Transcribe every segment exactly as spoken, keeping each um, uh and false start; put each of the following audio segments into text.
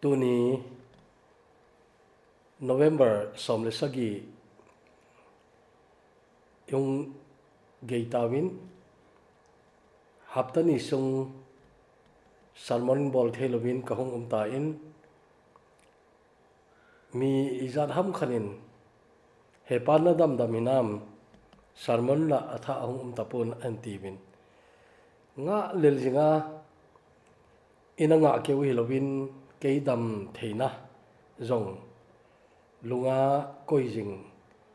Tuni November som le sagi hung gei tauvin, hapta ni sung sermon bol thei louvin ka hung um tan, mi ijat ham khat in, "He pa, na damdam hinam, sermon la a tha a hung um tapon," ahin tiuvin. Ngah lel jinga, ina ngah keu hilouvin, kei dam theina jong lunga koi jing.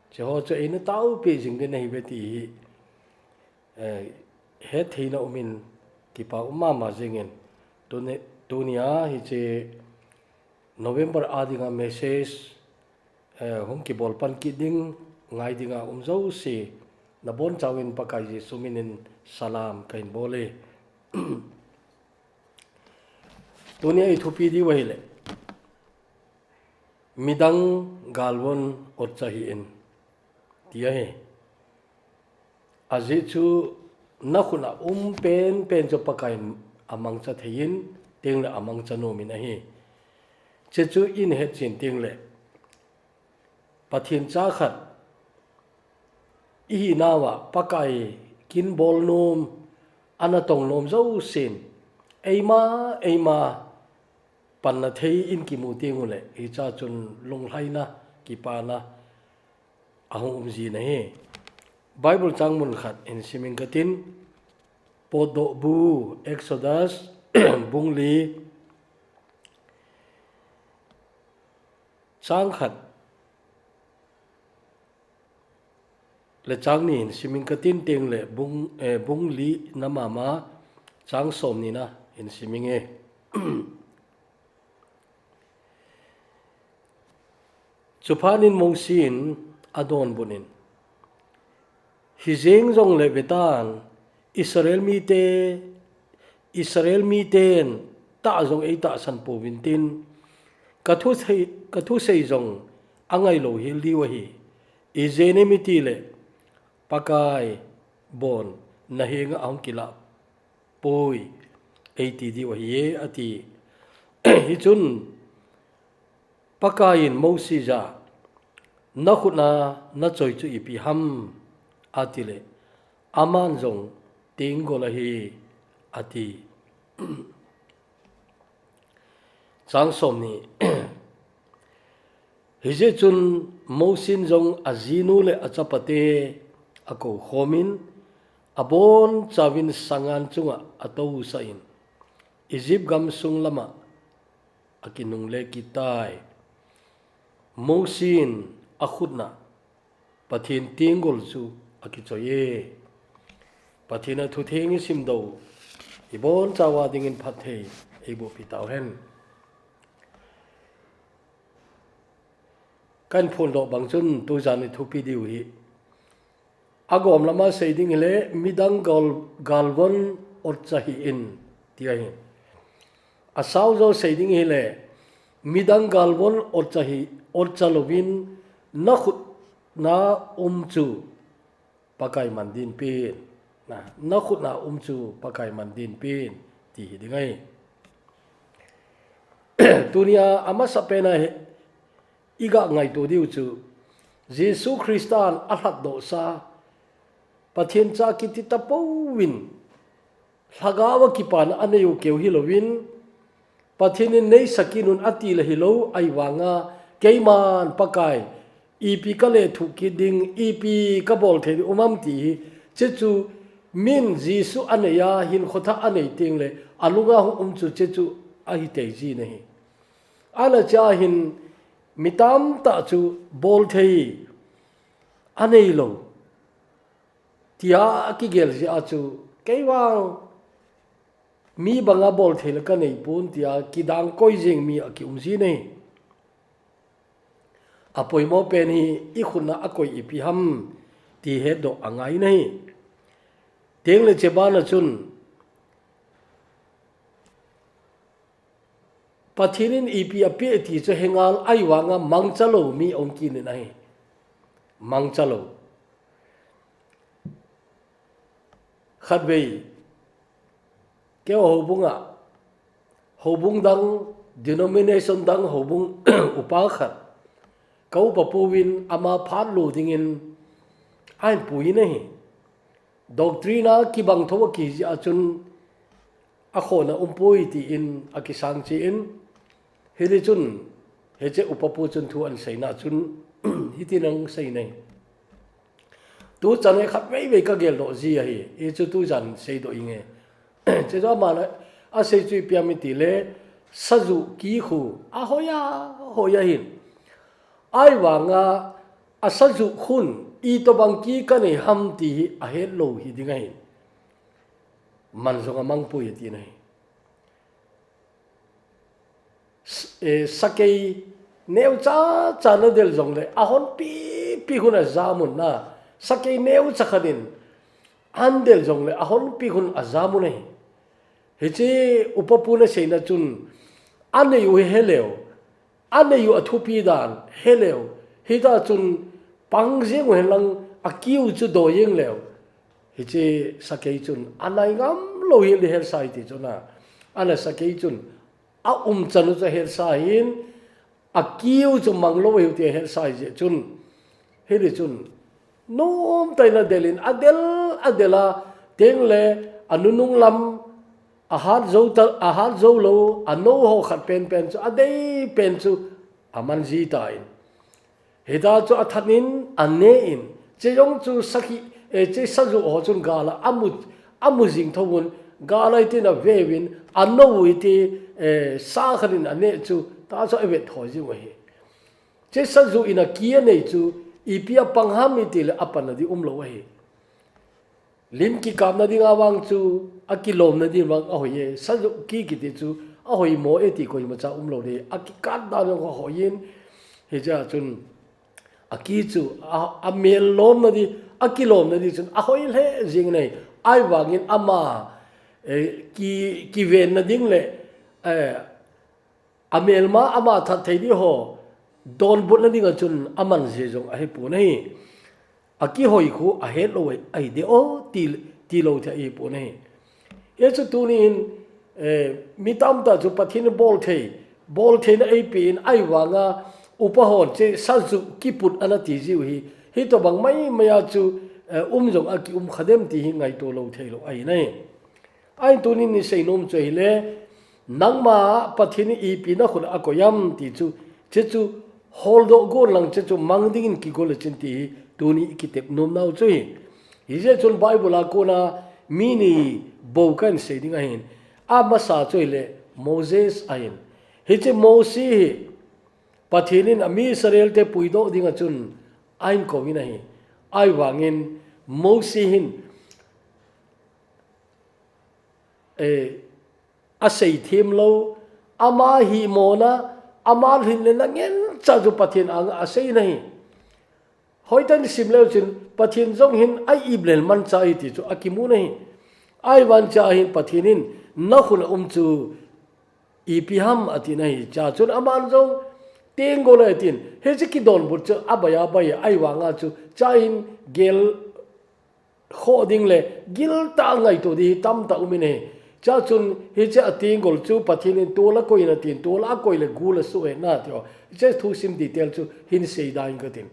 Hiche ho chu eina taopi jing ding ahi ve ti hi, eh, het theina umin, kipa um mama jingin. Tuni, tunia hiche November a dinga message, eh, hung kibol pan kit ding ngai dinga um jouse, nabonchauvin Pakai Jesu minin salam kahin bol e. Tunia i thupi diu ahile, "Midang galvon otcha hih in," ti ahi. Ajeh chu, na khut a um penpen chu Pakaiyin amangcha thei in, tengle amangcha nom in ahi. Hiche chu ihin het chen tengle, Pathen cha khat ihinauva, Pakai kin bol nom, ana tong nom jousen, eima, eima panna thei in kimu tengule, hichea chun lunglhaina, kipana ahung um jin ahi. Bible chang mun khat hin simin katin, Potdohbu, Exodus, bung li, chang khat le chang ni hin simin katin, tengle bung, eh, bung li na mama, chang som ni na hin simin e. Chuphat in Mosi in adonbut in, "Hijeng jongle vetan, Israel mite, Israel miten tah jong eitahsan pouvin tin, kathusei, kathusei jong angailou hel diu ahi. Ijeh inem itile, Pakai bon nahenga ahung kilah poi, eiti diu ahi e," ati. Hichun Pakaiyin Mosi jah a, "Na khut a nachoi chu ipi ham?" atile, aman jong, "Tenggol ahi," ati. Chang som ni. Hijeh chun Mosi in jong ajinu le achapate akou khomin, abonchauvin sangan chunga atousah in, Egypt gamsung lama akinungle kit tai. Mosi in akhut a Pathen tenggol chu akichoi e. Pathen a thutheng isimdoh, ibonchauva dingin phatthei eiboh pi tauhen. Kahin phondoh bang chun tujan i thupi diu hi, agom lama sei ding hile, "Midang gal, galvon otcha hih in," ti ahi. Asao jo sei ding hile, "Midang galvon otcha hih, otcha louvin, na khut a um chu Pakai man din pen. Na, na khut a um chu Pakai man din pen," ti hi ding ahi. Tunia amasapen a hi, iga ngaito diu chu, Jesu Christan alhatdohsa, Pathen cha kiti tapouvin, lhagao a kipana aneiyu keu hilouvin, Pathen in neisah kit un ati le hilou, ahivanga keiman Pakai, ipi kalethuh kit ding, ipi kabol thei ding um am ti hi, hiche chu min Jesu anei a, hinkho thah anei tengle, alunga hung um chu hiche chu ahi tei jin ahi. Ahile hichea hin mi tamtah chu bol thei aneilou tia akigel jeh a chu, "Kei vang mi banga bol thei le kanei pon," tia kidang koi jing mi akium jin ahi. Apoimo pen hi, i khut a akoi ipi ham ti hetdoh angai in ahi. Tengle hiche bana chun, Pathen in ipi apeh ti chu hengal, ahivanga mangcha lou mi ahung kit in ahi. Mangcha lou. Khatvei, keiho houbung a, houbung dang Denomination dang houbung upa khat, ka upa pu in ama phat lo dingin ahin pui in ahi. Doctrine a kibang tho a kijia chun akhona umpui tiin akisang chi in, hiti chun, hiche upa pu chun thu ahin seina chun, hiti nang sei nei. Tu chan e khat vei vei ka geldoh ji ahi, hichu tu jan seidoh inge. Hiche chu aman asei chu ipi ham itile, sajuh ki khu, ahoi a, hoi ahin. Ahivanga, asajuh khun, itobang ki kanei ham ti hi ahet lou hi ding ahin. Man jong amang pui ati nahi. S-, eh, sakei neo cha cha nadel jongle, ahon pi pi khun ajam un na. Sakei neo cha khat in, ahin del jongle, ahon pi khun ajam un ahi. Hiche upa pu in aseina chun, anei u hi heleu, anei u athupi dan heleu, hita chun pang jeng u hen lang, aki u chu doi jeng leu. Hiche sakei chun, anai ngam lou hi le hel sai ti chun a. Ana sakei chun, aum chan u chu hel sai hin, aki u chu mang lou hi ti hel sai jeh chun. Hiti chun, nom tah in adel in, adel, adel a, teng le, anunung lam, ahat jou ta, ahat jou lou, anou ho khat pen pen chu, adei pen chu, aman ji tan. Hita chu athat in, ane in, hiche jong chu sakhi, eh, hiche sajuh ho chun gal a, amu, amu jing tho un, gal a hitin ave uvin, anou u hiti, eh, sa khat in ane chu, ta chu avet tho jing u ahi. Hiche sajuh in aki anei chu, ipi a pang ham itile apanna ding um lou ahi. Lim kikapna ding a vang chu, akilomna ding vang ahoi e, sajuh ki kiti chu, ahoi mo e ti koima cha um lou ding, akikat dan jong ahoi in, hichea chun, aki chu, a, amel lomna ding, akilomna ding chun, ahoi lheh jing nei, ahivangin ama, eh, ki, kivenna ding le, eh, amelma ama that thei ding ho, donbutna ding a chun aman ji jong ahi pon ahi. Akihoi khu ahet lou ahi, ahi de o, ti, ti lou thei ahi pon ahi. Hichu tunin, eh, mi tamtah chu Pathen in bol thei, bol theina eipe in ahivanga upa hon hiche sajuh kiput ana ti jiu hi, hitobang maimai a chu, eh, um jong akium kha dem ti hi ngaito lou thei lou ahi nai. Ahin tunin isei nom chu ahile, nangma Pathen in ipi nakhut a akoi ham ti chu, hiche chu holdoh gon lang hiche chu mang dingin kigol le chin ti hi tuni ikitep nom nau chu ahi. Hijeh chun Bible a kona mi ni bou kahin sei ding ahin. Amasa chu ahile Moses ahin. Hiche Mose hi Pathen in ami Israel te puidoh ding a chun ahin kouvin ahi. Ahivangin Mose hin eh, asei them lou, ama himona, ama lhinna ngen cha chu Pathen anga asei nahi. Hoitah in isim leu chun, Pathen jong hin a-ip lel man cha ahi ti chu akimu nahi. Ahivang cha hin Pathen in nakhut a um chu ipi ham ati nahi. Cha chun aman jong tenggol ahi tin, hiche kidonbut chu abai abai, ahivanga chu cha hin gel khoh ding le giltah a ngaito ding hi tamtah um in ahi. Chua chun hiche a tenggol chu Pathen in tol a koi in atin, tol a koi le gul a suh ahi nati o. Hiche thusim detail chu hin sei ding katin.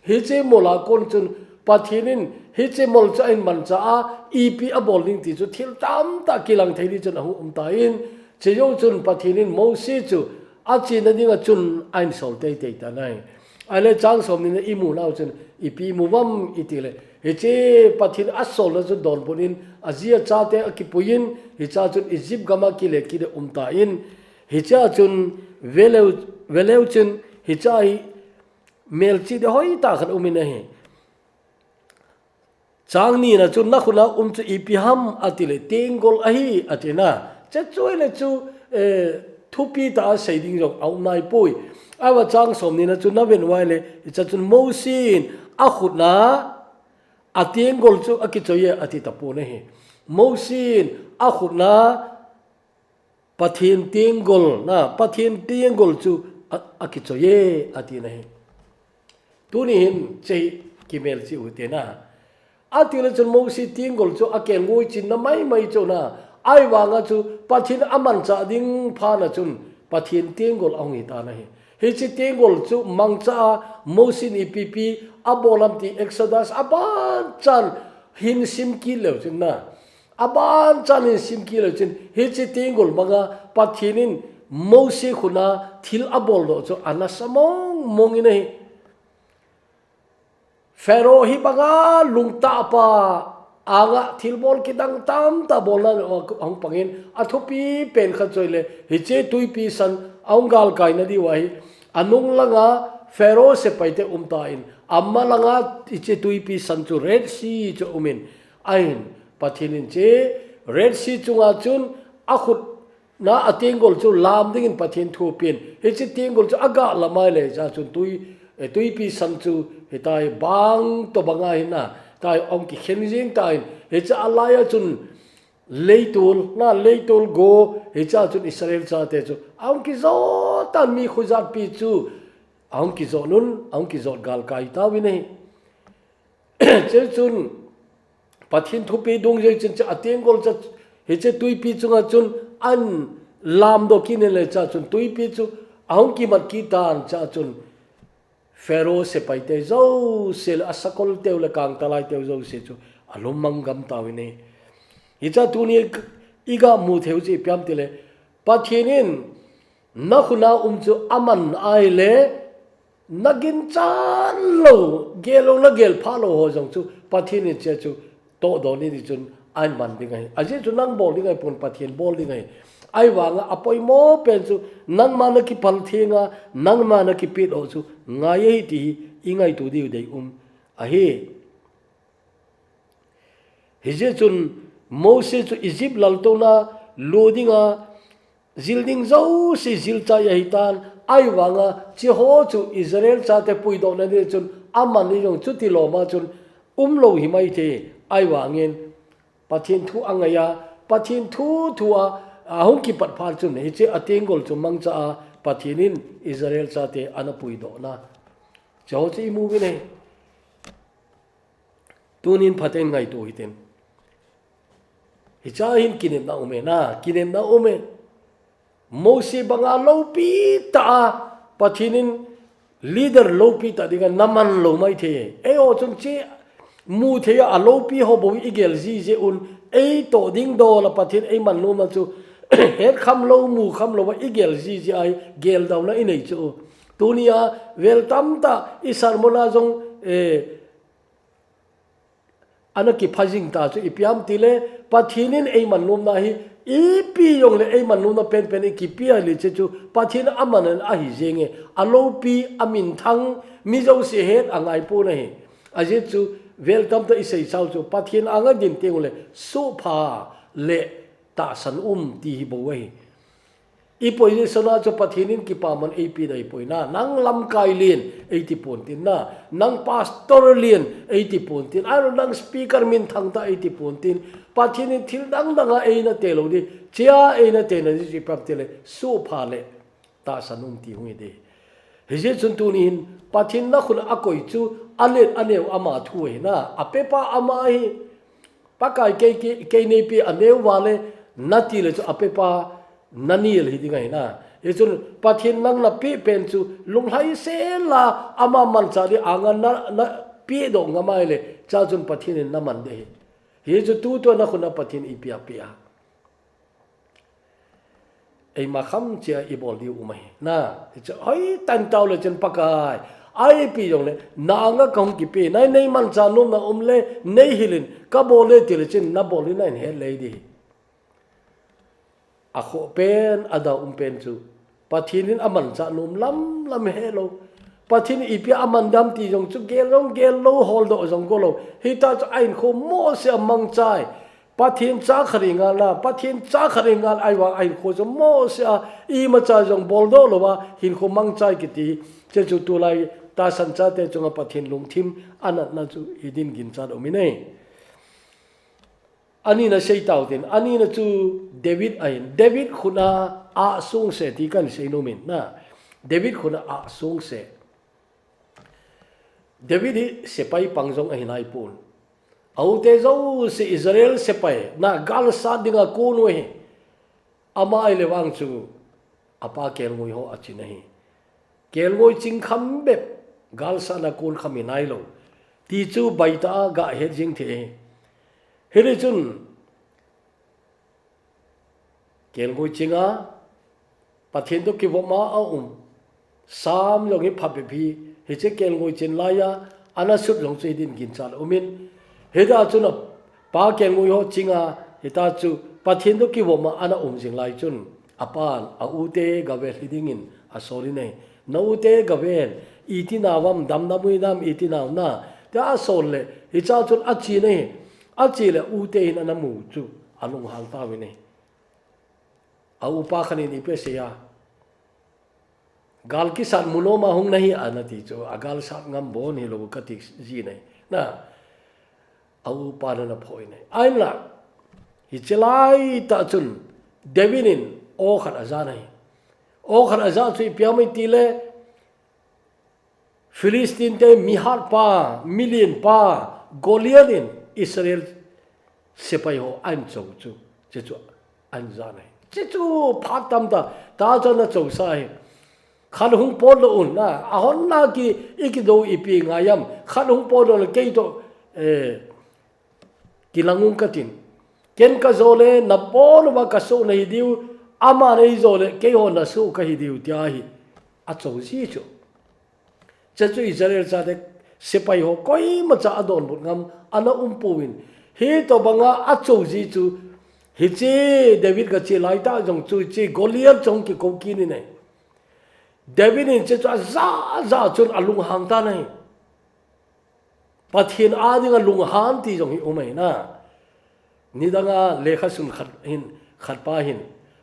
Hiche mol a kon chun Pathen in hiche mol chu ahin mancha a, ipi abol ding ti chu thil tamtah kilang thei ding chun ahung um tan. Chujou chun Pathen in Mose chu achena ding a chun ahin sol teitei tan ahi. Ahile chang somni na imu nau chun ipi imu uvam itile, hiche Pathen in asolna chu donbut in, aji achate akipui in, hichea chun Egypt gam a kile kit a um tan, hichea chun veleu, veleu chun hichea hi melchih ding hoitah khat um in ahi. Chang ni na chu nakhut a um chu ipi ham atile, tenggol ahi atina. Hiche chu ahile chu, eh, thupi tah a sei ding jong aum naipoi. Ahivang chang somni na chu naven uva ahile, hichea chun Mose in akhut a atenggol chu akichoi e ati tapon ahi. Mose in akhut a Pathen tenggol na, Pathen tenggol chu a, akichoi e, ati nahi. Tuni hin hiche kimelchih u hite na. Atile chun Mose tenggol chu akelngoi chinna maimai chu na. Ahivanga chu Pathen in amanchah ding phat na chun Pathen tenggol ahung hi tan ahi. Hiche tenggol chu mangcha a Mosi in ipi ipi abol ham ti Exodus aban chan hin sim kit leu chun na. Aban chan hin sim kit leu chun hiche tenggol manga Pathen in Mosi khut a thil abol doh chu ana sa mong mong in ahi. Pharaoh hi banga lungtah pa anga thilbol kidang tamtah bolna ahung pangin athupi pen khat chu ahile hiche tuipi san ahung galkai na diu ahi. Anung langa Pharaoh sepaite um tan ama langa hiche tuipi san chu Red Sea chu umin ahin Pathen in hiche Red Sea chunga chun akhut na atenggol chu lam dingin Pathen thu apen. Hiche tenggol chu aga lam ahile hichea chun tui, eh, tuipi san chu hitia hi bang to banga hin ahitai ahung kikhen jing tan. Hiche alai a chun leitol, na leitol go, hichea chun Israel chate chu ahung kijot tan mi khujatpi chu ahung kijot un, ahung kijot galkai tauvin ahi. Chuchun Pathen thupi dungjuiyin chun hiche atenggol chu hiche tuipi chunga chun ahin lam doh kit in le hichea chun tuipi chu ahung kimat kit tan hichea chun Pharaoh sepaite jouse le asakol teu le kangtalai teu jouse chu alungmang gam tauvin ahi. Hichea tuni iga mu theiu chu ipi ham itile Pathen in nakhut a um chu aman ahile, naginchat lou, gel lou, nagel pha lou ho jong chu Pathen in hiche chu tohdoh in ti chun ahin man ding ahi. Ajeh chu nang bol ding ahipon Pathen bol ding ahi. Ahivanga apoimo pen chu nangma nakiphal theng a, nangma nakipehdoh chu ngai ahi ti hi ingaito diu deium ahi. Hijeh chun Mosi chu Egypt laltouna lut dinga jil ding jouse jil chai ahitan, ahivanga hicheho chu Israel chate puidohna ding chun aman in jong chuti loma chun umlou himai thei, ahivangin Pathen thu angaiya, Pathen thu thua ahung kipat phat chun hiche atenggol chu mangcha a Pathen in Israel chate ana puidohna hicheho chu imu uvin ahi. Tunin phaten ngaito hitin. Hichea hin kinepna aume na, kinepna aume. Mosi banga loupi tah a Pathen in leader loupi tah dinga naman lou maithei. Eiho chun hiche mu thei a aloupi ho bou igel jiji un, eitoh ding dol a Pathen eiman nomna chu hetkham lou, mukham lou a igel jiji a hi geldouna inei chu. Tunia vel tamtah i sermon a jong, eh, ana kipha jing ta chu ipi ham itile, Pathen in eiman nomna hi, ipi jongle eiman nomna penpen in kipe ahile hiche chu Pathen aman ahi jenge, aloupi, aminthang, mi jouse het angaipon ahi. Ajeh chu vel tamtah isei sau chu Pathen anga din teng ule sohpha le tahsan um ti hi bou ahi. I position a chu Pathen in kipaman eipe ding ahipoi na, nang lamkai len eiti ponte na, nang pastor len eiti ponte, ahilou nang speaker minthang tah eiti ponte, Pathen in thil dang dang a eina te lou ding, hichea eina tena ding chu ipi ham itile, sohpha le tahsan um ti hung hi ding. Hijeh chun tuni hin Pathen nakhut a akoi chu alet aneo ama thu ahi na, apepa ama ahi. Pakai kei, kei, kei neipe aneo vale nati le chu apepa nanel hi ding ahi na. Hichun Pathen nang napeh pen chu lunglhai sel a ama manchah ding anga na, napehdoh ngam ahile, hichea chun Pathen in naman ding ahi. Hichu tutua nakhut a Pathen in ipi apeh a. Eima kham cheh a ibol diu um ahi. Na, hichu hoitah in tao le chun Pakai, ipi jongle, na anga kahung kipe, na in neimanchah nomna um le, neihil in, kabol e ti le chun, nabol in nahin het lei ding. Akhoh pen, adang um pen chu, Pathen in amanchah nom lam lam helou. Pathen in ipi a aman dam ti jong chu gel jong gel lou, holdoh jong go lou. Hitah chu ahinkho mohseh a mangchai. Pathen cha khat hi ngal na, Pathen cha khat hi ngal ahivang ahinkho chu mohseh a, imacha jong boldoh lou a, hinkho mangchai kiti. Hiche chu tulai tahsan chate chunga Pathen lungthim anatna chu hidin ginchat um in ahi. Anina sei tau tin, anina chu David ahin, David khut a ahsungse ti kahin sei nom in na. David khut a ahsungse. David hi sepai pang jong ahi naipon. Aute jouse Israel sepai, na galsat dinga kon u ahi. Ama ahile vang chu, apa kelngoi ho achin ahi. Kelngoi ching kham bep, galsatna kon kham hi nailou. Ti chu baitah a gahet jing thei ahi. Hiti chun, kelngoi chinga, Pathen toh kivop ma aum. Sam jong hi phabep hi, hiche kelngoi chin laiya, ana sut jong chu hidin ginchat umin. Hita chun apa kelngoi ho chinga, hita chu Pathen toh kivop ma ana um jing lai chun. Apan, a u te gavel hidingin asol in ahi. Na u te gavel, iti nau ham, damdam u hinam, iti nau na. Tia asol le, hicha chun achi in ahi. Achi le u te hin ana mu chu, alunghang tauvin ahi. A upa khat in ipi asei a. Gal kisat mu nom a hung nahi a nati chu, agalsat ngam bon hilou kati jin ahi. Na, a upa na ana phoh in ahi. Ahinla, hiche laitah chun, David in aw khat aja in ahi. Aw khat aja chu ipi ham itile, Philistine te mihat pa, milen pa, Goliath in Israel sepai ho ahin cho chu. Hiche chu ahin ja in ahi. Hiche chu phat tamtah, ta chu ana cho sa ahi. Khat hung pot lou un, na, ahon na ki, ikidou ipi ngai ham. Khat hung pot lou le kei toh, eh, kilang un katin. Ken kajo le, nabon uva kasoh nahi diu, aman eijo le, keiho nasoh kahi diu, tia hi. Acho ji chu. Hiche chu Israel chate sepai ho koimacha adonbut ngam ana um pouvin. Hitobanga acho ji chu, hiche David gache laitah jong chu hiche Goliath jong kikou kit in ahi. David in hiche chu aja ja chun alunghang tan ahi. Pathen a dinga lunghang ti jong hi um ahi na. Nidanga lekhasun khat hin, khat pa hin,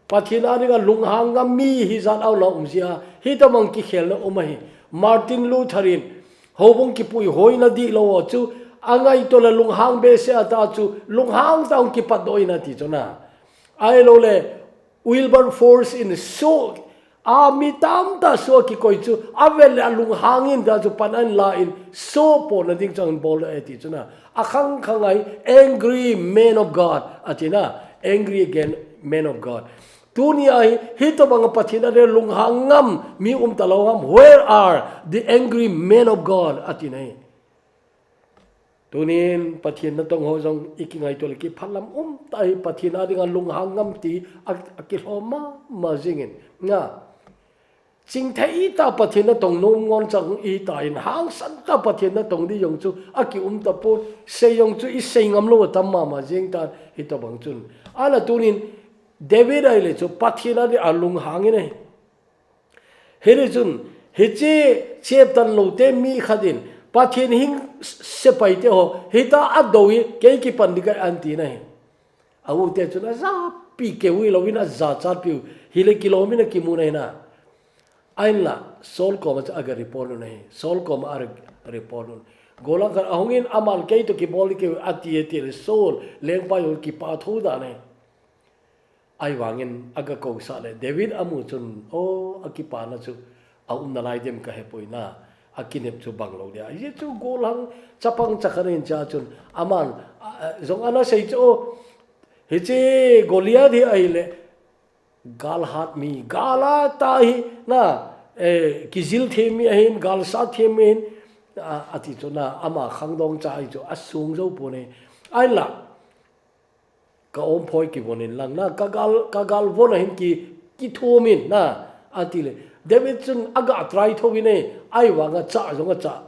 Pathen a dinga lunghang ngam mi hijat a um jia, hitobang kikhelna um ahi. Martin Luther in, houbung kipuihoina dihlou chu, angaito le lunghang behseh a ta chu, lunghang tah a hung kipatdoh in ati chu na. Ahilou le, Wilberforce in soh, a mi tamtah soh a kikoi chu, avel le alunghang in ta chu pan ahin la in, soh pohna ding chu ahin bol e ti chu na. Akhang khang a hi, angry man of God, ati na, angry again man of God. Tuni a hi, hitobang a Pathen a dinga lunghang ngam mi um talou ham, where are the angry men of God, ati na hi. Tunin Pathen natong ho jong ikingaito le kiphalam um tah hi, Pathen a dinga lunghang ngam ti a, akilhom mama jingin. Nga. Chingthei tah Pathen natong nom ngon chang itan, hangsan tah Pathen natong ding jong chu akium tapon, sei jong chu isei ngam lou atam mama jing tan hitobang chun. Ahinla tunin David ahile chu Pathen a dinga lunghang in ahi. Hiti chun, hiche cheptan lou te mi khat in, Pathen hing sepai te ho, hita adou hi, kei kipan ding kahi ati na hi. A u te chun ajapi keu hilou in ajachat piu, hile kilom in akimu na hi na. Ahinla, Saul koma chu aga report un ahi, Saul koma aga report un. Gollhang khat ahung in aman kei toh kibol ding keu ati e ti le Saul, lengpa jong kipah thou dan ahi. Ahivangin aga kousah le, David amu chun, o, akipana chu, aum nalai dem kahepoi na, akinep chu bang lou dia. Hiche chu gollhang chapang chakhat in cha chun, aman, a, a, jong ana sei chu, o, hiche Goliath hi ahile, gal hat mi, gal a tah hi, na, eh, kijil them mi ahin, gal sat them mi ahin, a, ati chu na, ama khangdong cha ahi chu, asung jou pon e. Ahinla, ka omphoi kivon in lang na, ka gal, ka gal von a hin ki, kithum in na, ati le. David chun aga try thou in e, ahivanga cha jong acha,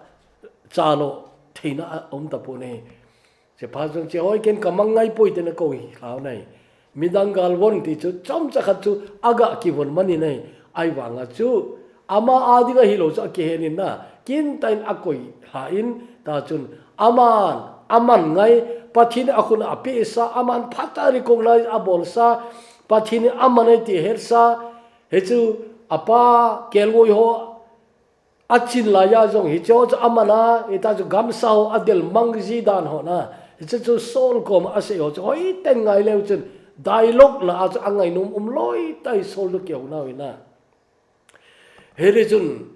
cha lou theina aum tapon e. Hiche phat chun hiche hoi ken kamang ngai poi tin akou lhau na hi. Midang gal von ti chu chomcha khat chu aga kivon man in ahi. Ahivanga chu ama a dinga hilou chu akihen in na. Kintah in akoi lha in ta chun aman, aman ngai Pathen in akhut a apehsa, aman phatah a recognize abolsa, Pathen in aman ahi ti ahetsa, hichu apa kelngoi ho achin laiya jong hiche ho chu aman a, hita chu gamsa ho adel mang ji dan ho na. Hiche chu Saul koma asei ho chu hoiten ngai leu chun dialogue lah a chu angainom um loi tah hi Saul toh kihou nau hi na. Hiti chun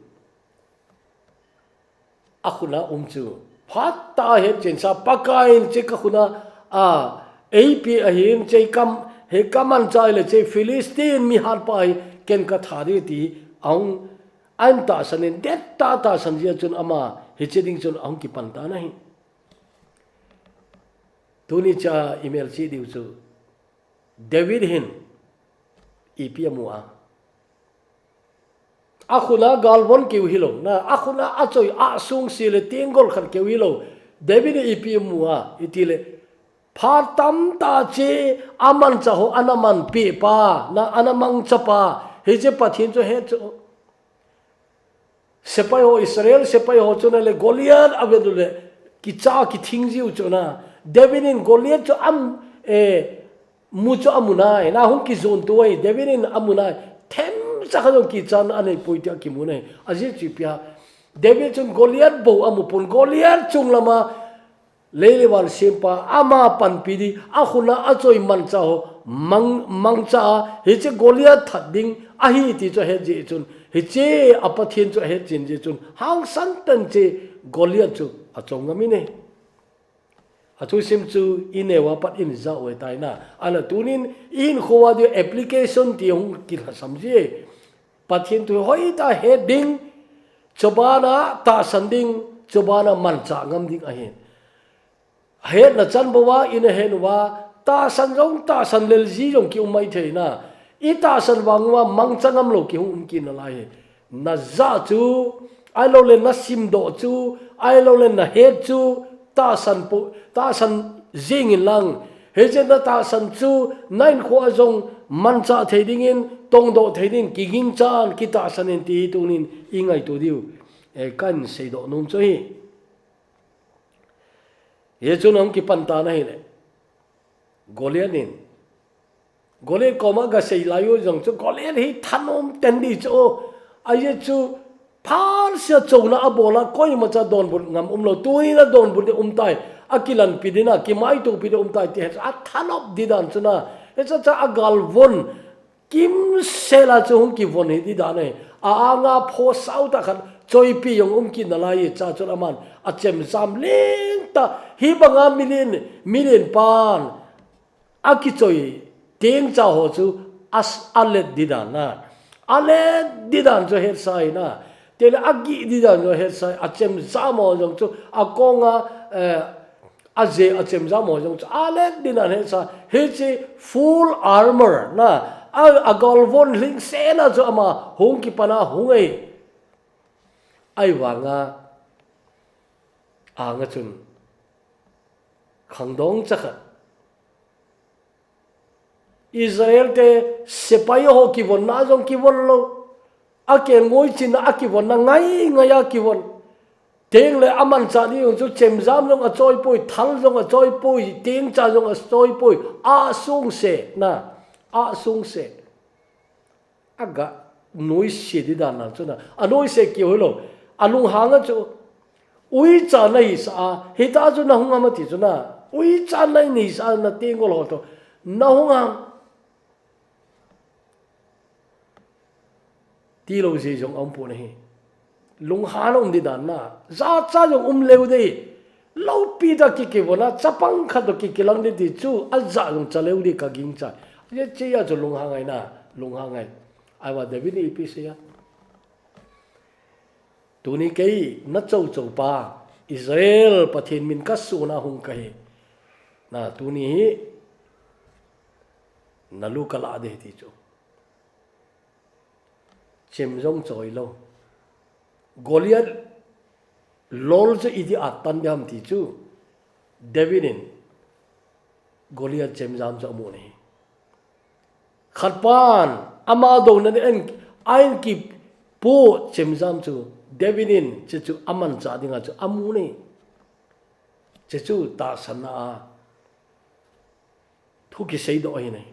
akhut a um chu phatah a hetchen sa, Pakai in hiche kakhut a, a, eipeh ahin, hiche kam, He kamanchah le che Philistine mihat pa hi ken katha ding ti ahung, ahin tahsan in, det tah tahsan jeh chun ama hiche ding chun ahung kipan tan ahi. Tuni cha i melchih diu chu David hin ipi amu a. Akhut a galvon keu hilou, na, akhut a achoi, asungse le tenggol khat keu hilou. David in ipi amu a, iti le, phat tamtah che amanchah ho ana manpeh pa, na, ana mangcha pa, hiche Pathen chu ahet chu. Sepai ho, Israel sepai ho chun ale Goliath avet u le, kicha kithing jiu chu na. David in Goliath chu am, eh, mu chu amu nai, na hung kijon tu ahi, David in amu nai. Themcha khat jong kichatna anei poi tia kimu nai. Ajeh chu ipi ham. David chun Goliath bou amu pon, Goliath chung lama lei le van sempa ama panpi ding, akhut a achoi manchah ho mang, mangcha a, hiche Goliath that ding ahi ti chu ahet jeh chun, hiche a Pathen chu ahet chen jeh chun, hangsan tah in che Goliath chu achom ngam in ahi. Athusim chu i neo a pat in ja u ahitai na. Ahinla tunin i hinkho a ding application ti hung kilhasam ji. Pathen thu hoitah a het ding, chubana tahsan ding, chubana manchah ngam ding ahi. Hetna chan bou a, i na het uva, tahsan jong tahsan lel ji jong ki um maithei na. I tahsan vang uva mangcha ngam lou ki hung um kit nalai hi. Na ja chu, ahilou le na simdoh chu, ahilou le na het chu, tahsan po, tahsan jing in lang. Hiche na tahsan chu, na hinkho a jong manchah thei dingin, tongdoh thei dingin, kiginchan, kitahsan in ti tunin i ngaito diu. Eh, kahin seidoh nom chu ahi. Hichun ahung kipan tan ahile. Goliath in. Goliath koma gasei lai u jong chu Goliath hi thanom ten ding chu. Ajeh chu phat seh a chouna abol a koimacha donbut ngam umlou. Tunia donbut ding umtai. Akilanpi ding a, kimaitopi ding umtai ti ahet a thanop ding dan chu na. Hiche cha agalvon. Kimsel a chu hung kivon hi ding dan ahi. A anga pho sao tah khat choipi jong um kit nalai hi cha chun aman achemjam lentah hi banga milen, milen pan akichoi tengcha ho chu as-, alet ding dan na. Alet ding dan chu hetsah ahi na. Tele agih ding dan chu hetsah ahi. Achemjam ho jong chu akonga, eh, Aje achemjam ho jong chu alet ding dan hetsah, hiche full armor na, a, agalvon lhingsetna chu ama hung kipan a hung ahi. Ahivanga, anga chun khangdong chakhat. Israel te sepai ho kivonna jong kivon lou. Akelngoi chinna akivonna ngai ngai a kivon. Teng le amanchah ding jong chu chemjam jong achoipoi, thal jong achoipoi, tengcha jong achoipoi, asungse na, asungse. Aga noise ding dan na chu na, anoise keu hilou, alunghang a chu, uicha nahisah a, hitia chu nahung ham ati chu na, uicha nahisah a na tenggol ho toh, nahung ham. Tilou jeh jong aum pon ahi. Lunghan a um ding dan na. Jacha jong um leu ding. Loupi tah kikivon a, chapang khat toh kikilang ding ti chu, aja jong cha leu ding kagingchai. Hiche a chu lunghang ngai na, lunghang ngai. Ahivang David in ipi asei a. Tuni kei na chouchou pa, Israel Pathen min kasuna hung kahi. Na tuni hi, nalu kalah ding ti chu. Chem jong choi lou. Goliath lol chu iti atan ding ham ti chu. David in Goliath chemjam chu amu ahi. Khatpan, ama douna ding in, ahin kipoh chemjam chu, David in, hiche chu amanchah dinga chu amu ahi. Hiche chu tahsanna a thu kiseidoh ahi nai.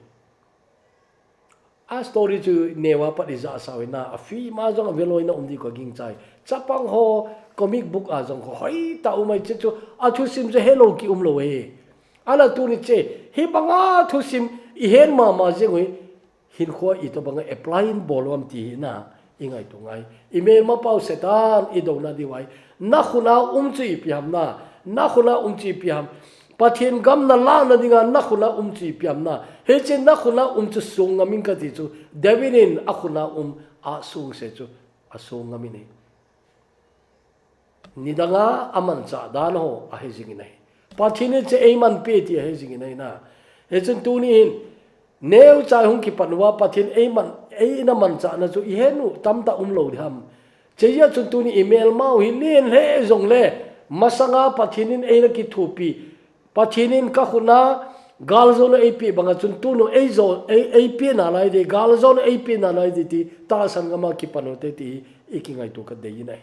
A story chu neo a pat ija asao hi na, a film a jong aveloi na um ding kagingchai. Chapang ho, comic book a jong kho hoitah um ahi, hiche chu athusim chu helou ki umlou ahi. Ahinla tuni hiche, hibanga thusim ihet mama jeng u hi, hinkho a itobanga apply in bol u ham ti hi na, ingaito ngai. Imelmapau Satan idouna diu ahi. Nakhut a um chu ipi ham na, nakhut a um chu ipi ham. Pathen gam nalahna dinga nakhut a um chu ipi ham na. Hiche nakhut a um chu song ngam in kati chu. David in akhut a um asongse chu asong ngam in ahi. Nidanga amanchah dan ho ahe jing in ahi. Pathen in hiche eimanpi ti ahe jing in ahi na. Hichun tuni hin neocha hung kipan uva Pathen eiman, eina manchahna chu ihet u tamtah umlou ding ham. Hiche jeh chun tuni imelmau hi len lheh jongle masanga Pathen in eina kithopi. Pathen in kakhut a galjona eipeh banga chun tuni eijo, ei, eipeh nalai ding, galjona eipeh nalai ding ti tahsan ngam a kipan u hite ti hi ikingaito kadei in ahi.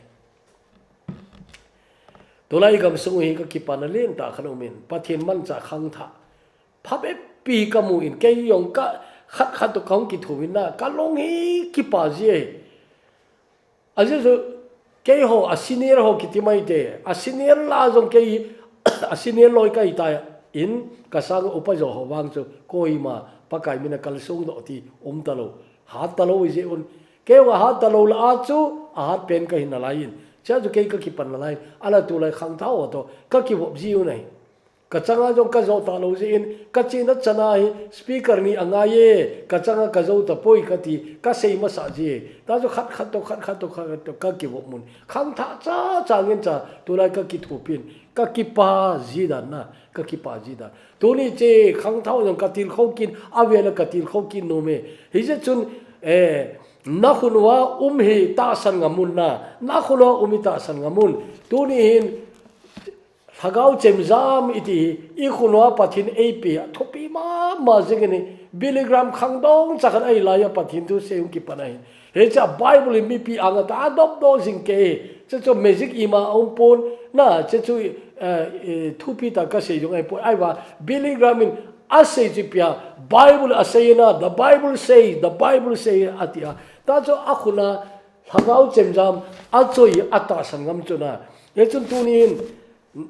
Tulai gamsung hi kakipana lentah khat aumin, Pathen manchah khangthah phabep pi kamu in, kei jong ka khat khat toh kahung kithopi na, kalung hi kipa ji e. Ajeh chu keiho a senior ho kiti maite, a senior lah a jong kei a senior loi kahi tan, kasang upa jo ho vang chu koima Pakai mina kalsong doh ti umtalou, hattalou jeh un. Keiho hattalou lah a chu ahat pen kahi nalai in. Hiche chu kei kakipan nalai in. Ahinla tulai khangthah ho toh kakivop ji u ahi. Kachanga jong kajo talou jeh in, kachena chana hi speaker ni angai e, kachanga kajo tapoi kati, kasei masa ji e. Hijeh chun khat khat toh, khat khat toh, khat khat toh kakivop un. Khangthah cha, cha ngen cha, tulai kakithopi in, kakipa ji dan na, kakipa ji dan. Tuni hiche khangthah ho jong katilkhou kit, avel a katilkhou kit nom e. Hijeh chun, eh, nakhut a um hi tahsan ngam un na, nakhut a um hi tahsan ngam un. Tuni hin, Lhagao chemjam iti hi, ikhut a Pathen eipeh a thupi mama jing in ahi, Billy Graham khangdong cha khat ahi lai a Pathen thu sei hung kipan ahi. Hiche a Bible hi mipi anga tah a adopdoh jing kei. Hiche chu magic ima aum pon, na, hiche chu, eh, eh, thupi tah kasei jong ahipoi. Ahivang Billy Graham in asei chu ipi ham, Bible asei na, the Bible says, the Bible says, ati a. Hijeh chun akhut a Lhagao chemjam achoi atahsan ngam chu na. Hichun tuni hin,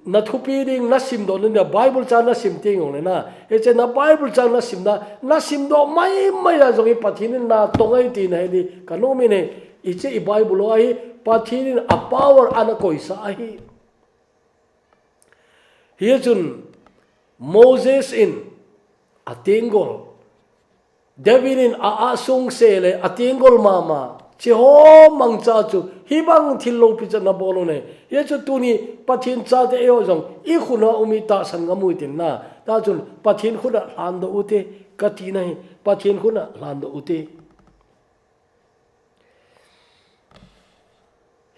nathupi ding, nasimdoh ding, na Bible chang nasim teng jongle na. Hiche na Bible chang nasimna, nasimdoh maimai a jong hi Pathen in natong ahi ti nahet ding kanom in ahi. Hiche i Bible ho hi Pathen in a power ana koisa ahi. Hichun Moses in atenggol, David in a, asongse le atenggol mama, hiche ho mangcha chu, hibang thil lopi chu nabol u ahi. Hichu tuni Pathen chate eiho jong, ikhut a um hi tahsan ngam u hite na. Hijeh chun Pathen khut a lhandoh u hite, kati nahi, Pathen khut a lhandoh u hite.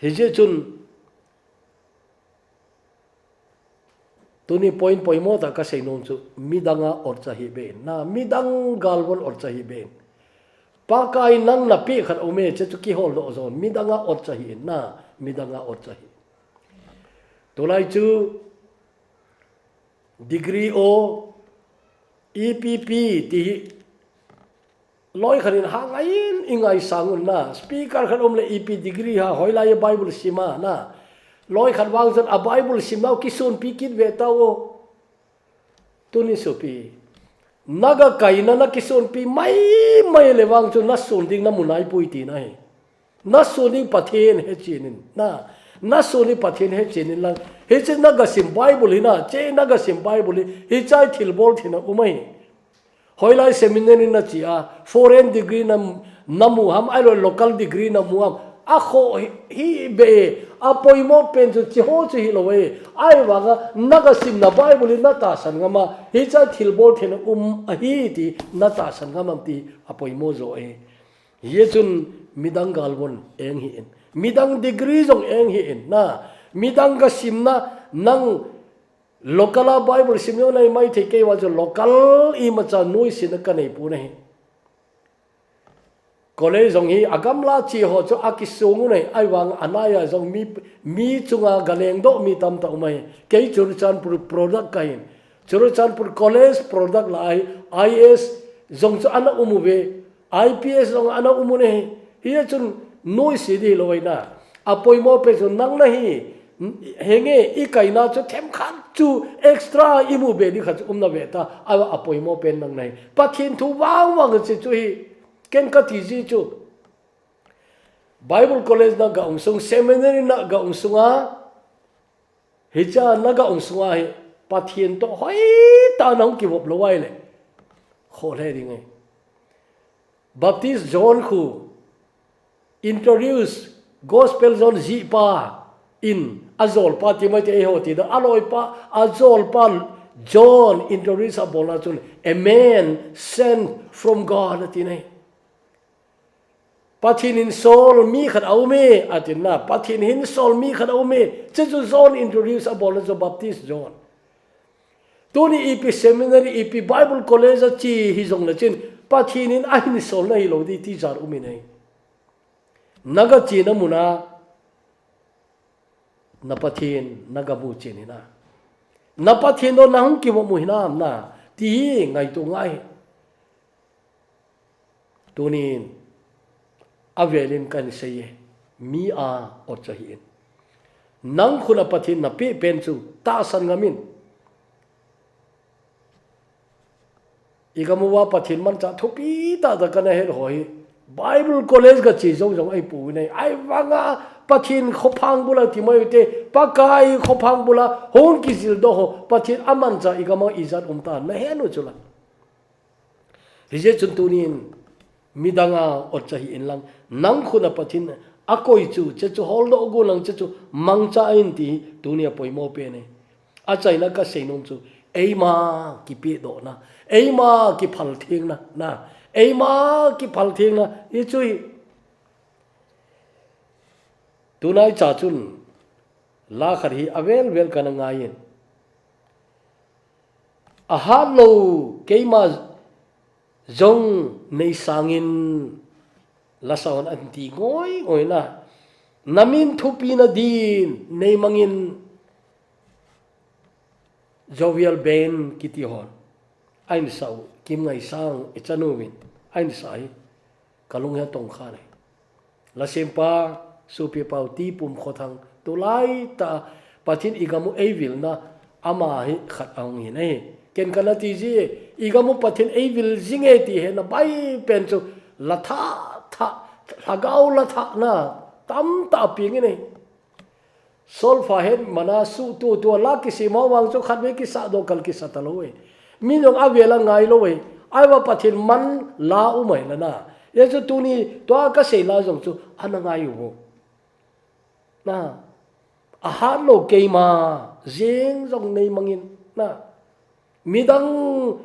Hijeh chun, Tuni point poimo tah kasei nom chu, midang a otcha hih beh in na, midang galvon otcha hih beh in. Pakai nang napeh khat aume, hiche chu kiholdoh jon, midang a otcha hih in na, midang a otcha hih. Tulai chu degree o, E P P ti hi, loi khat in hah ngai in, ingaisang un na. Speaker khat um le E P degree ha, hoilai a Bible sim a na. Loi khat vang chun a Bible simnau kisonpi kit ve tao. Tuni sopi, naga kaina nakisonpi maimai le vang chun nason ding namu naipoi tina ahi. Nason ding Pathen hechen in na. Nason ding Pathen hechen in lang. Hiche naga sim Bible hi na, hiche naga sim Bible hi, hiche a thilbol theina um ahi. Hoilai seminary nache a, foreign degree na, namu ham, ahilou local degree namu ham. Akhoh hi, hih beh e, apoimo pen chu hiche ho chu hilou e. Ahivang a, naga simna Bible hi natahsan ngam a, hiche a thilbol theina um ahi ti natahsan ngam am ti apoimo jo e. Hichun midang galvon eng hih in, midang degree jong eng hih in na, midang ga simna nang local a Bible sim jong nahi maithei, kei vang chu local imacha nuisatna kanei pon ahi. College jong hi agamla che ho chu akisong u ahi, ahivang anai a jong mi, mi chunga galengdoh mi tamtah um ahi. Kei Churachandpur product kahin. Churachandpur College product lah a hi I A S jong chu ana um uve, I P S jong ana um u ahi. Hichun nuisat ding hilou ahi na. Apoimo pen chu nang nahi. Henge, ikaina chu themkhat chu extra imu be ding khat chu um nave ta. Apoimo pen nang nahi. Pathen thu vangvang hiche chu hi. Ken kati ji chu, Bible College naga um sung, seminary naga um sunga, hiche a naga um sunga hi, Pathen toh hoitah a nahung kivop lou ahile, kholhe ding ahi. Baptist John khu introduce Gospel John jihpa in ajolpa ti mai ti eiho ti da, aloipa, ajolpa John introduce abolna chun, "A man sent from God," ati nai. "Pathen in sol mi khat aume," ati na, "Pathen hin sol mi khat aume." Chuchu John introduce abolna chu Baptist John. Tuni ipi seminary, ipi Bible college a che hijongle chun, Pathen in ahin solna hilou ding ti jan um in ahi. Naga chena muna, na Pathen, naga mu chen hinam. Na Pathen toh nahung kivop u hinam na, ti hi ngaito ngai. Tunin, avelin kahin sei e, mi a otcha hih in. Nang khut a Pathen napeh pen chu tahsan ngam in. Igam uva Pathen manchah thupi tah tah kana het ho hi, Bible college ga che jou jong ahipoi nai. Ahivanga Pathen khophang bula ti mai u te, Pakai khophang bula hung kijil doh ho, Pathen amanchah igam a ijat um ta, nahet u chu la. Hijeh chun tunin midang a otcha hih in lang, nang khut a Pathen akoi chu, chuchu holdoh gon lang, chuchu mangcha in ti hi tuni a poimo pen e. Achaina kasei nom chu, eima kipehdohna, eima kiphalthengna, na, eima kiphalthengna, hichu hi. Tunaicha chun, la khat hi avel vel kana ngai in. Ahat lou keima jong nei sangin, lasa hon ahin ti ngoi ngoi na. Namin thupina din nei mangin, Jovial Band kiti hon ahin sa u, Kimngaisang i chanu vin ahin sa hi, kalung hi atongkha nai. Lasempa, Sopi Pau, T. Pumkhothang, tulai tah a Pathen igam u eivilna, ama hi khat ahung hin ahi. Ken kana ti ji, igam u Pathen eivil jing e ti hetna bai pen chu, la thah thah, lhagao la thahna tamtah apeng in ahi. Solfa het mana suh tuh tuh a la kisem ho vang chu khatvei kisah doh kal kisa talou e. Mi jong avel a ngai lou e. Ahivang Pathen man la um ahi na na. Hijeh chun tuni tua kasei la jong chu ana ngai u vo. Na. Ahat lou keima jeng jong nei mangin. Na. Midang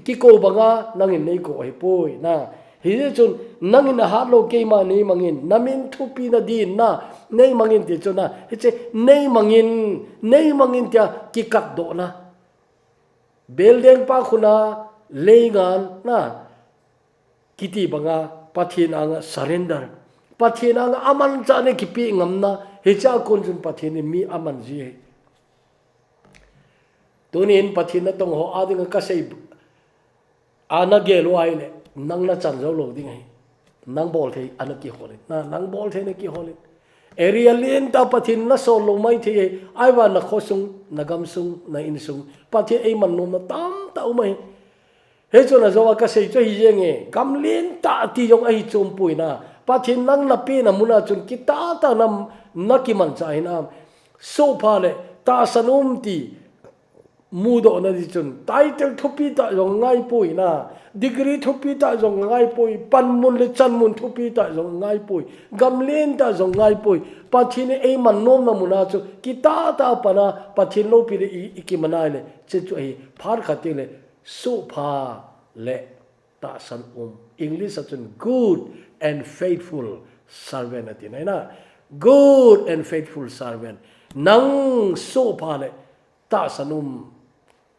kikou banga nangin nei kou ahipoi na. Hijeh chun nangin ahat lou keima nei mangin, namin thupina din na, nei mangin ti chu na. Hiche nei mangin, nei mangin tia kikatdohna. Beldengpa khut a leingan na. Kiti banga Pathen anga surrender. Pathen anga amanchah nei kipeh ngamna. Hichea kon chun Pathen in mi aman ji ahi. Tunin Pathen natong ho a dinga kasei, ana gel u ahile, nang nachan jou lou ding ahi. Nang bolthei ana kihol in. Na, nang bolthei na kihol in. Area lentah Pathen nasol lou maithei e. Ahivang nakhosung, nagamsung, na insung, Pathen eiman nomna tamtah um ahi. Hichun ajou a kasei chu ahi jeng e, gam lentah ti jong ahi chom poi na. Pathen nang napeh na muna chun kitah tah a na, nakimanchah hinam. Sohpha le tahsan um ti mudohna di chun, title thupi tah jong angaipoi na. Degree thupi tah jong angaipoi. Panmun le chanmun thupi tah jong angaipoi. Gam lentah jong angaipoi. Pathen in eiman nomna muna chu kitah tah a pan a Pathen loupi le i, ikiman a ahile, chuchu ahi. Phat khat teng le, sohpha le tahsan um. English a chun good and faithful servant ati nai na. Good and faithful servant. Nang sohpha le tahsan um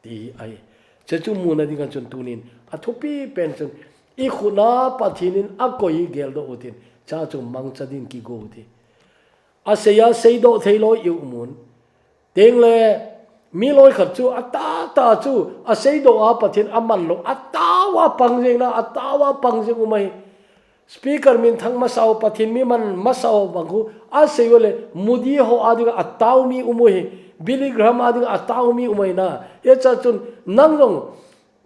ti ahi. Chuchu muna dinga chun tunin athupi pen chun ikhut a Pathen in akoi hi geldoh u tin. Chuchu mangcha din kigo u ti. Asei a seidoh thei loi i um un. Tengle, mi loi khat chu, atah tah chu, aseidoh a Pathen aman lou, atao a pang jeng na, atao a pang jeng um ahi. Speaker minthang masa u, Pathen mi man masa u bang khu, asei u le, Moody ho a dinga atao mi um u ahi. Billy Graham a dinga atao mi um ahi na. Hichea chun, nang jong,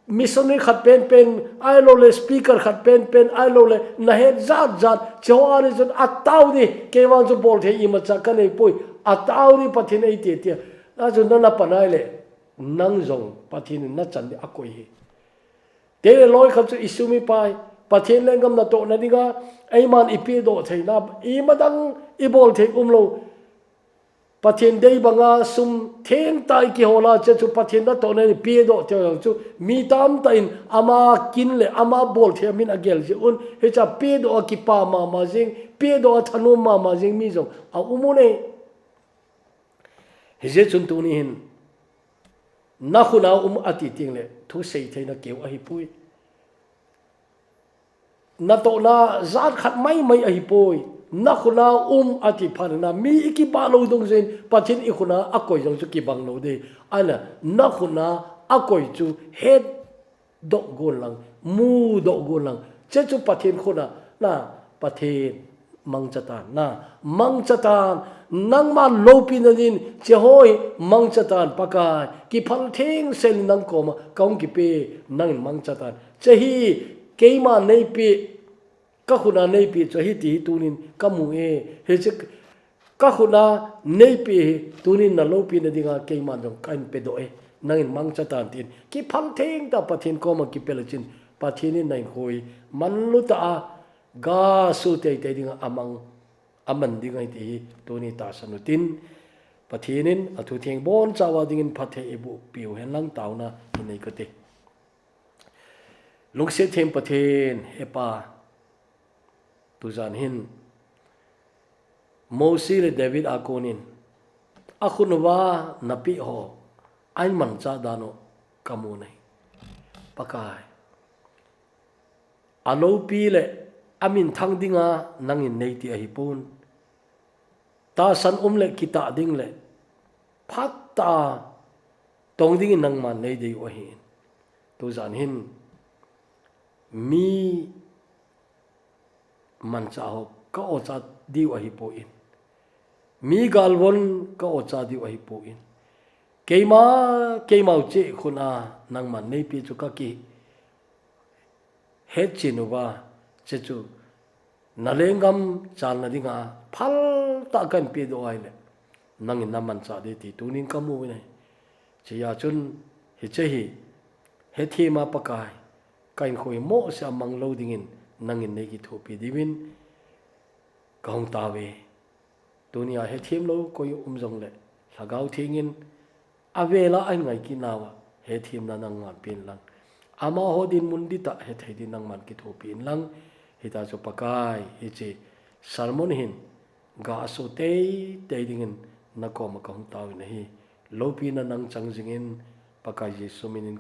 missionary khat penpen, ahilou le speaker khat penpen, ahilou le nahet jat jat, hiche ho a ding chun atao ding, kei vang chu bolthei imacha kaneipoi, atao ding Pathen in eiti tia. Achun nana pan ahile, nang jong Pathen in nachan ding akoi ahi. Tele loi khat chu isum ipai, Pathen lenggam natohna dinga, eiman ipedoh theina, imadang ibol thei umlou. Pathen dei banga sum thengtah ikihol a, hiche chu Pathen natohna in ipedoh thei jong chu, mi tamtah in ama kin le ama bol thei a min agel jeh un, hiche a pedoh a kipa mama jing, pedoh a thanom mama jing mi jong aum un ahi. Hijeh chun tuni hin, nakhut a um ati teng le, thusei theina keu ahipoi. Natohna jat khat maimai ahipoi. Nakhut a um ati phat na, mi ikipah lou dungjuiyin, Pathen ikhut a akoi jong chu kibang lou ding. Ahina, nakhut a akoi chu hetdoh gon lang, mudoh gon lang. Hiche chu Pathen khut a, na, Pathen mangcha tan, na, mangcha tan, nangma loupina din, hiche ho hi mangcha tan, Pakai, kiphal thengsel in nang koma kahung kipe, nangin mangcha tan. Hiche hi keima neipeh, kakhut a neipeh chu ahi ti hi tunin kamu e. Hiche kakhut a neipeh hi tunin naloupina dinga keiman jong kahin pedoh e. Nangin mangcha tan tin, kiphal thengtah Pathen koma kipe le chun, Pathen in nahinkho hi manlu tah a, gasoh teitei dinga amang, aman ding ahi ti hi tuni tahsan utin, Pathen in athu theng bonchauva dingin phatthei eiboh piu hen lang taona inei kate. Lungset them Pathen, he Pa, tujan hin Mosi le David a konin akhut uva napeh ho ahin manchah dan u kamu ahi. Pakai, aloupi le aminthang dinga nangin neiti ahipon, tahsan um le kitah ding le phatah a tong dingin nangman nei dei u ahin. Tujan hin mi manchah ho ka-ochah diu ahipoi. Mi galvon ka-ochah diu ahipoi. Keima, keima u cheh khut a nangman neipeh chu kakihetchet uva, hiche chu nalenggam chalna dinga phatah a kahin pedoh ahile, nangin namanchah ding ti tunin kamu ahi. Hichea chun hiche hi hethem a Pakai, kahinkho hi mohseh a manglou dingin nangin neikithopi diuvin kahung taove. Tunia hethem lou koi um jongle, Lhagao Theng in avela ahin ngaikit nauva, hethemna nangman pen lang, amaho dinmun dihtah hethei din nangman kithopi in lang. Hitia chu Pakai, hiche sermon hin gasoh teitei dingin nakoma kahung taovin ahi. Loupina nang chang jingin, Pakai Jesu minin